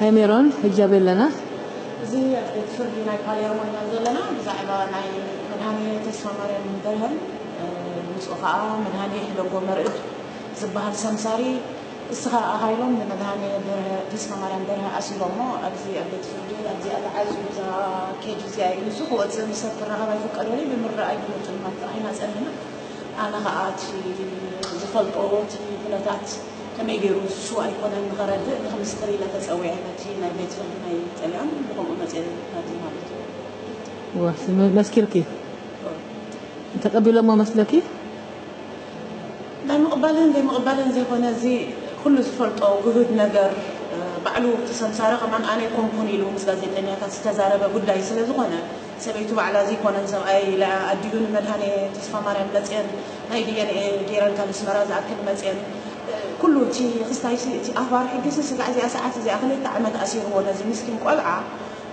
ሃይ ሜሮን፣ ሕጂ ኣበይ ኣለና? እዚ ኣብ ቤት ፍርዲ ናይ ፓሌርሞ ኢና ዘለና። ብዛዕባ ናይ መድሃኔ ተስፋ ማርያም በርሀን ምስኡ ከዓ መድሃኔ ሕደጎ መርዕድ ዝበሃል ሰምሳሪ፣ እስኻ ኣኻይሎም ንመድሃኔ በርሀ፣ ተስፋ ማርያም በርሀ ኣሲሮሞ ኣብዚ ኣብ ቤት ፍርዲ ኣብዚኣ ተዓዝዩ እዛ ኬጅ እዚኣ እዩ ንሱ ክወፅእ ምስ ሰብ ክራኸብ ኣይፍቀደሉይ ብምርኣይ ብምጥልማት ጥራሕ ኢና ፀኒሕና። ኣነ ከዓ እቲ ዝፈልጦ እቲ ኩነታት ከመይ ገይሩ ንሱ ኣይኮነን ንኸረድእ ንክምስክር ኢለ ተፀዊዐ ነቲ ናይ ቤት ፍርዲ ናይ ጥልያን ብከምኡ መፅአ ናብዚ ማለት እዩ። ዋ፣ መስኪርኪ ተቀቢሎሞ መስለኪ? ናይ ምቕባልን ዘይምቕባልን ዘይኮነ እዚ ኩሉ ዝፈልጦ ግሁድ ነገር ባዕሉ ተሰምሳረ ከማን ኣነ ኮንኩን ኢሉ ምስ ጋዜጠኛታት ዝተዛረበ ጉዳይ ስለ ዝኾነ ሰበይቱ ባዕላ ዘይኮነን ሰብኣይ ኢላ ኣዲኡ ንመድሃኔ ተስፋ ማርያም መፅየን ናይ ዲኤንኤ ገይረን ካብ ኣስመራ ዝኣክል መፅየን ኩሉ እቲ ክስታይ እቲ ኣኽባር ሕጊ ሲ ስጋዕ እዚኣ ሰዓት እዚኣ ክልተ ዓመት ኣሲርዎ ነዚ ምስኪን ቆልዓ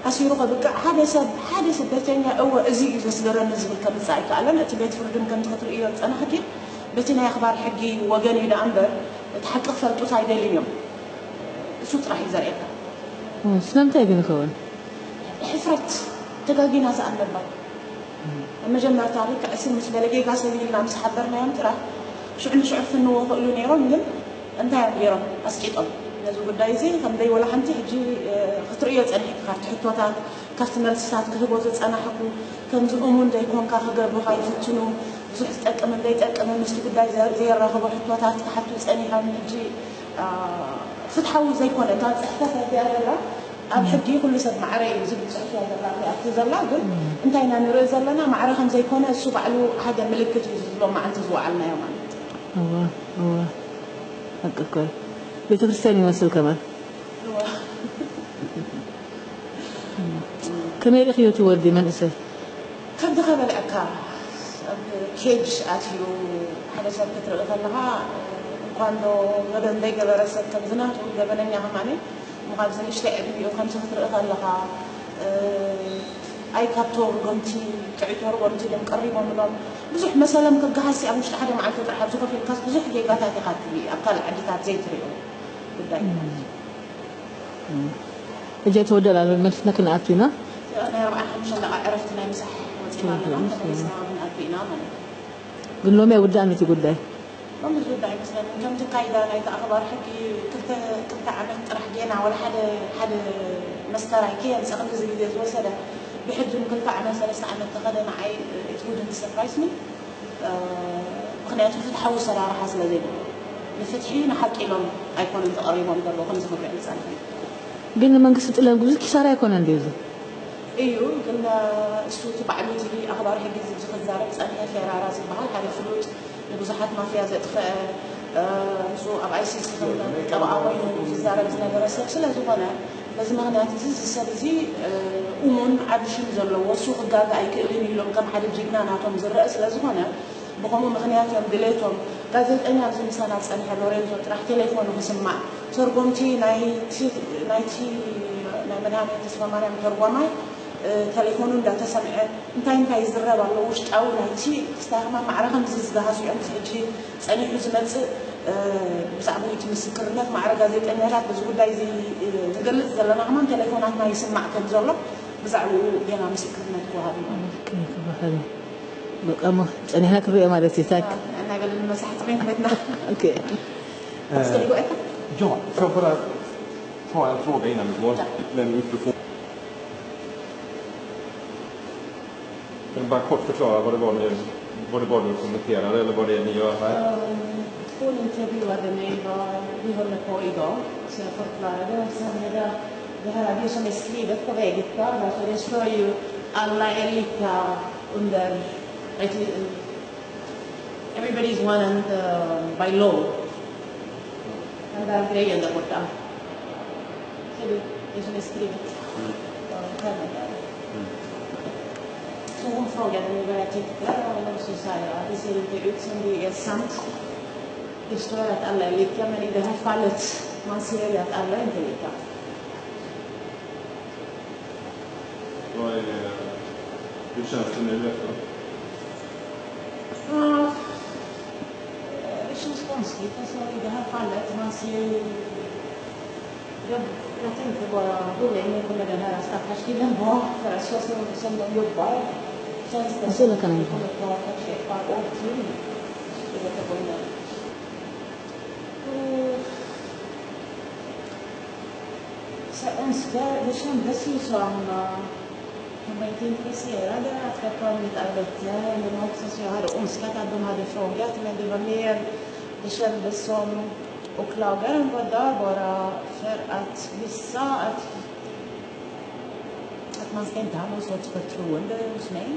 ኣሲሩ ከብቅዕ ሓደ ሰብ ሓደ ስደተኛ እወ እዚ እዩ ዘስገረኒ ዝብል ከምፅእ ኣይከኣለን። እቲ ቤት ፍርድን ከምቲ ክትርእዮ ዝፀናሕኪ በቲ ናይ ኣኽባር ሕጊ ወገን እዩ ደኣ እምበር እቲ ሓቂ ክፈልጡት ኣይደልዩን እዮም። እሱ ጥራሕ እዩ ዘርእየካ። ስለምንታይ ግን ይኸውን? ሕፍረት ተጋጊና ዝኣለባ ኣብ መጀመርታ ልክዕ እሲ ምስ በለ ጌጋ ሰብ ኢልና ምስ ሓበርናዮም ጥራሕ ሽዑ ንሽዑ ክፍንዎ ክእሉ ነይሮም ግን እንታይ እዮም ገይሮም ኣስቂጦም ነዚ ጉዳይ እዚ ከም ደይ ወላ ሓንቲ ሕጂ ክትርእዮ ፀኒሕኪ ካብቲ ሕቶታት ካብቲ መልስታት ክህቦ ዝፀናሕኩ ከምዚ እሙን ዘይኮንካ ክገብሩካ ይፍትኑ ብዙሕ ዝጠቅምን ዘይጠቅምን ምስቲ ጉዳይ ዘየራኽቦ ሕቶታት ክሓቱ ፀኒሖም ሕጂ ፍትሓዊ ዘይኮነ እታ ፅሕፈት እዚኣ ዘላ ኣብ ሕጊ ኩሉ ሰብ ማዕረ እዩ ዝብል ፅሑፍ እያ ዘላ እዚኣ ዘላ ግን እንታይ ኢና ንርኢ ዘለና ማዕረ ከም ዘይኮነ እሱ ባዕሉ ሓደ ምልክት እዩ ዝብሎ መዓልቲ ዝወዓልናዮ ማለት እዩ። እዋ እዋ ሓቂ እኮ እዩ። ቤተ ክርስቲያን ይመስል ከማን። እዋ ከመይ ርኢኽዮ እቲ ወዲ መንእሰይ? ከምዚ ከበልዐካ ኣብ ኬጅ ኣትዩ ሓደ ሰብ ክትርኢ ከለኻ እንኳን ዶ ገበን ዘይገበረ ሰብ ከምዚ ናቱ ገበነኛ ከማኒ እሞ ካብዚ ንእሽተይ ዕድሚኡ ከምዚ ክትርኢ ከለኻ ኣይ ካብ ተወርጎምቲ ጥዑይ ተወርጎምቲ ድም ቀሪቦምሎም ብዙሕ መሰሎም ክገሃስ ኣብ ውሽጢ ሓደ መዓልቲ ጥራሕ ኣብዚ ኮፍ ኢልካስ ብዙሕ ጌጋታት ኢኻ ትርኢ ኣብ ካልእ ዓድታት ዘይትሪኦ ጉዳይ ሕጂ ኣይተወደላሉን መልስና ክንኣቱ ኢና። ናይ ኣርብዓ ሓሙሽተ ደቂቃ ዕረፍቲ ናይ ምሳሕ ወፂና ኣለና ተመሊስና ክንኣቱ ኢና ማለት እዩ። ግን ሎሚ ኣይውዳእን እቲ ጉዳይ። ሎሚ ዝውዳእ ኣይመስለንን። ከምቲ ኣካይዳ ናይቲ ኣኽባር ሕጊ ክልተ ክልተ ዓመት ጥራሕ ጌና ወላ ሓደ ሓደ መስከራይ ከየምፀ ክንድዚ ግዜ ዝወሰደ ብሕጂ ንክልተ ዓመት ሰለስተ ዓመት ተኸደ ንዓይ it wouldn't surprise me ምክንያቱ ፍትሓዊ ኣሰራርሓ ስለ ዘይብሉ ንፍትሒ ንሓቂ ኢሎም ኣይኮኑን ተቐሪቦም ዘለዉ ከምዚ ክብርዕ ዝፀንሐ ግን ንመንግስቲ ጥልያን ብዙሕ ኪሳራ ኣይኮነን ድዩ እዚ? እዩ ግን እሱ እቲ ባዕሉ እቲ ኣኽባር ሕጊ ዝብዚ ክዛረብ ዝፀንሐ ፌራራ ዝበሃል ሓደ ፍሉጥ ንብዙሓት ማፍያ ዘጥፈአ ንሱ ኣብ ኣይሲስ ከም ጠበቓ ኮይኑ ዝዛረብ ዝነበረ ሰብ ስለ ዝኾነ በዚ ምኽንያት እዚ እዚ ሰብ እዚ እሙን ዓቢ ሽም ዘለዎ እሱ ክጋገ ኣይክእልን እዩ ኢሎም ከም ሓደ ጅግና ናቶም ዝረአ ስለ ዝኾነ ብኸምኡ ምኽንያት እዮም ድሌቶም። ጋዜጠኛ ኣብዚ ምሳና ዝጸንሐ ሎሬንዞ ጥራሕ ቴሌፎኑ ክስማዕ፣ ተርጎምቲ ናይቲ ናይ መድሃኔ ተስፋማርያም ተርጓማይ ተሌፎኑ እንዳተሰምዐ እንታይ እንታይ ይዝረብ ኣሎ ውሽጣዊ ናይቲ ክስታይ ከማን ማዕረ ከምዚ ዝገሃሱ እዮም እዚ ሕጂ ጸኒሑ ዝመጽእ ብዛዕባኡ እቲ ምስክርነት ማዕረ ጋዜጠኛታት በዚ ጉዳይ እዚ ንገልጽ ዘለና ከማን ቴሌፎናትና ይስማዕ ከም ዘሎ ብዛዕባኡ ገና ምስክርነት ክወሃብ እዩ ማለት እዩ። ክበሃል እዩ። በቃ እሞ ጸኒሕና ክንሪኦ ማለት እዩ። ታክ ንዕና ገለ ንመሳሕቲ ቤት ቤትና ኦኬ ኣስፈልጎ እካ John, så för att ta en fråga innan vi går. Den utifrån. Kan du bara kort förklara vad det var ni, vad det var du kommenterade eller vad det är ni gör här? Hon intervjuade mig vad vi håller på idag, så jag förklarade. Och sen är det, det här är ju som är skrivet på väggen, alltså det står ju alla är lika under, everybody is one and uh, by law. Den där grejen där borta. Ser du? Det som är skrivet. Ja, skärmen där. Så hon frågade mig vad jag tyckte och så sa jag att det ser inte ut som det är sant. Det står att alla är lika, men i det här fallet, man ser ju att alla inte är lika. Vad är, hur känns det nu efteråt? Ja, det känns konstigt. Alltså, i det här fallet, man ser ju Jag, jag tänkte bara, hur länge kommer den här stackars killen vara? För att så som, som de jobbar, känns det som att de kommer att vara kanske ett par år till. Det är förbundet. Eh, så jag önskar, det kändes ju som, eh, de var inte intresserade att träffa mitt arbete. Det var också så jag hade önskat att de hade frågat, men det var mer, det kändes som åklagaren var där bara för att visa att, att man ska inte ha någon sorts förtroende hos mig.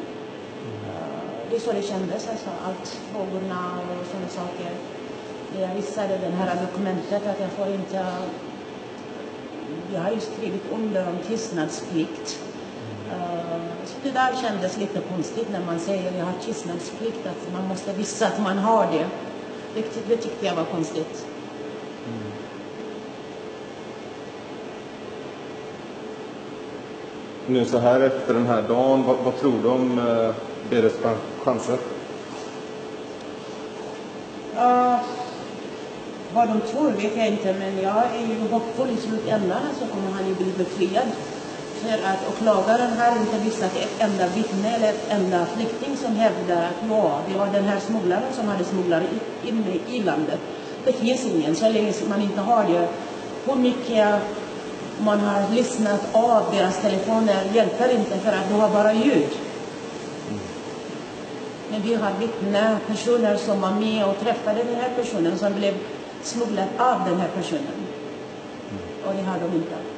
Eh, det är så det kändes, alltså, allt frågorna och sådana saker. Jag visade den här dokumentet att jag får inte, jag har ju skrivit under om tystnadsplikt. Eh, så det där kändes lite konstigt när man säger jag har tystnadsplikt, att man måste visa att man har det. Det, det tyckte jag var konstigt. Nu så här efter den här dagen, vad, vad tror du om eh, Beres chanser? Ja, vad de tror vet jag inte, men jag är ju hoppfull. I slutändan så kommer han ju bli befriad. För att åklagaren har inte visat ett enda vittne eller ett enda flykting som hävdar att ja, det var den här smugglaren som hade smugglat in mig i landet. Det finns ingen, så länge man inte har det. Hur mycket man har lyssnat av deras telefoner hjälper inte, för att du har bara ljud. Men vi har vittnen, personer som var med och träffade den här personen som blev smugglad av den här personen. Och det har de inte.